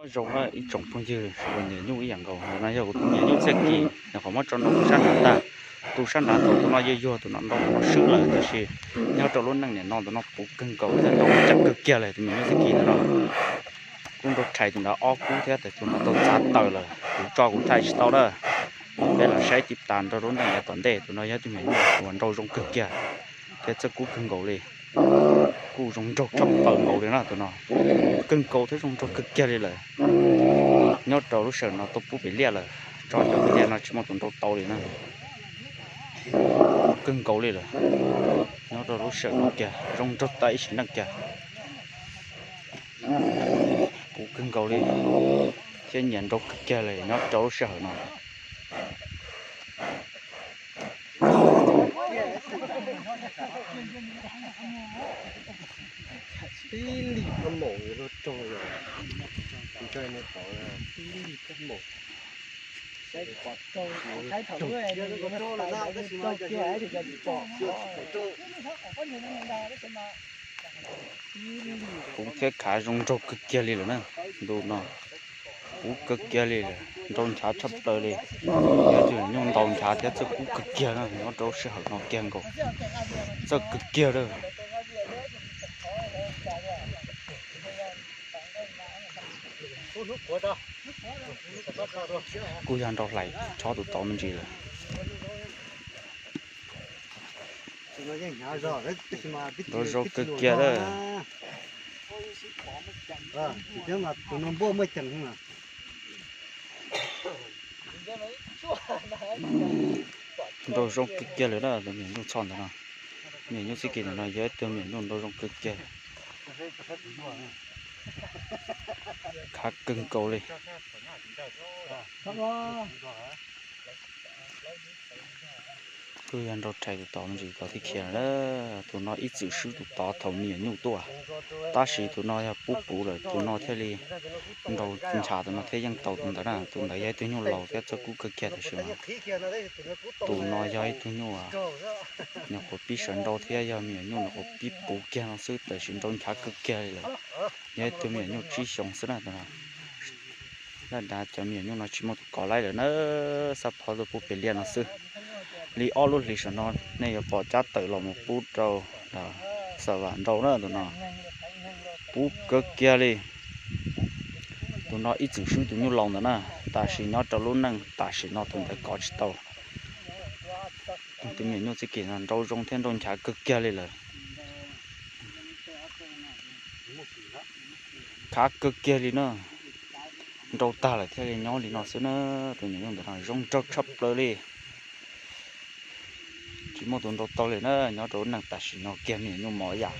Zoo ib tsoom phooj ywg uas nyiam nyuj ib yam nkaus, tus no yog kuv tus me nyuj txhiaj kis, nyuam qhuav muab tso nrau tus sab nrad tag. Tus sab nrad thaum tus no yuag yuag tus no nrau tus no swb lawm, tab sis nyob rau lub neej niam no tus no puv kawg nkaus thiab nrau cam kawg kiag lawm tus me nyuj txhiaj kis ntawd no. Kuj nrau rhais tus ntawd ob kub thiab tus ntawd tau txav taws lawm, kuv tso kuv thaij tsis tau lawm. Peb los saib tib tas nrau lub neej yav tom ntej. Tus no yog tus me nyuj uas nrau zoo kawg kiag thiab txawj kub kawg nkaus li. Kuj zoo nraug tshaj plaws nkaus li na tus no. Kawg nkaus thiab zoo nraug kawg kiag li lawm. Nyob rau lub sij hawm no tuaj pub pem liaj lawm, tso cov pem liaj no tsis muaj tus nrau tau li na. Kawg nkaus li lawm. Nyob rau lub sij hawm no kiag zoo nraug tag ib sim neej kiag. Puv kawg nkaus li thiab nyiam nrau kawg kiag li nyob rau lub sij hawm no. Puv thiab khav zoo nraug kawg kiag li lawm na. Ntu no puv kawg kiag li lawm, nrau nchav tshaj plaws li. Yog tus me nyuj ntaus nchav thiab txawj kub kawg kiag na, nyob rau sij hawm no kiag nkaus, txawj kawg kiag lawm. Kuj yog nrau hlais chob tus tod me ntsis lawm. Nrau zoo kawg kiag lawm. Nrau zoo kawg kiag lawm na, tus me nyuj txhoj ntawd no. Me nyuj txhiaj kis ntawd no yog ib tug me nyuj nrau zoo kawg kiag. Khav kawg nkaus li. Kuj yog nrau rhais tus tod me ntsis tod thiab khiav lawm. Tus no ib txwm swb tus tod thaum me nyuam nyuj tuaj, tab sis tus no yog pub puv lawm tus no thiaj li nrau nchav tus no thiab yeej tau tus ntawd na. Tus ntawd yog ib tug nyuj laus thiab txawj kub kawg kiag tab sis mas tus no yog ib tug nyuj nyuam qhuav pib sawv nrau thiab yog me nyuam nyuj nyuam qhuav pib puv kiag no xwb tab sis nrau nchav kawg kiag li lawm. Yog ib tug me nyuam nyuj tsib xyoos xwb na tus no. Laj dav cov me nyuam nyuj no tsis muaj tus kov laib lawm na, xab phob tuaj pub pem liaj no xwb. Li ob lub hlis saum no nej yuav pom cab tawm los mus pub rau Xav Vam nrau na tus no. Pub kawg kiag li. Tus no ib txwm swb tus nyuj laus ntawd na, tam sim nyob rau lub neej tam sim no tus ntawd kov tsis tau. Tus me nyuam nyuj txhiaj kis no nrau zoo thiab nrau nchav kawg kiag li lawm. Khav kawg kiag li na. Nrau tag lawm thiaj li nyob li no xwb na. Tus me nyuam nyuj ntawd no zoo nraug tshaj plaws li. Tsis muaj tus nrau tau li na, nyob rau lub neej tam sim no kiag me nyuam nyuj mos yam.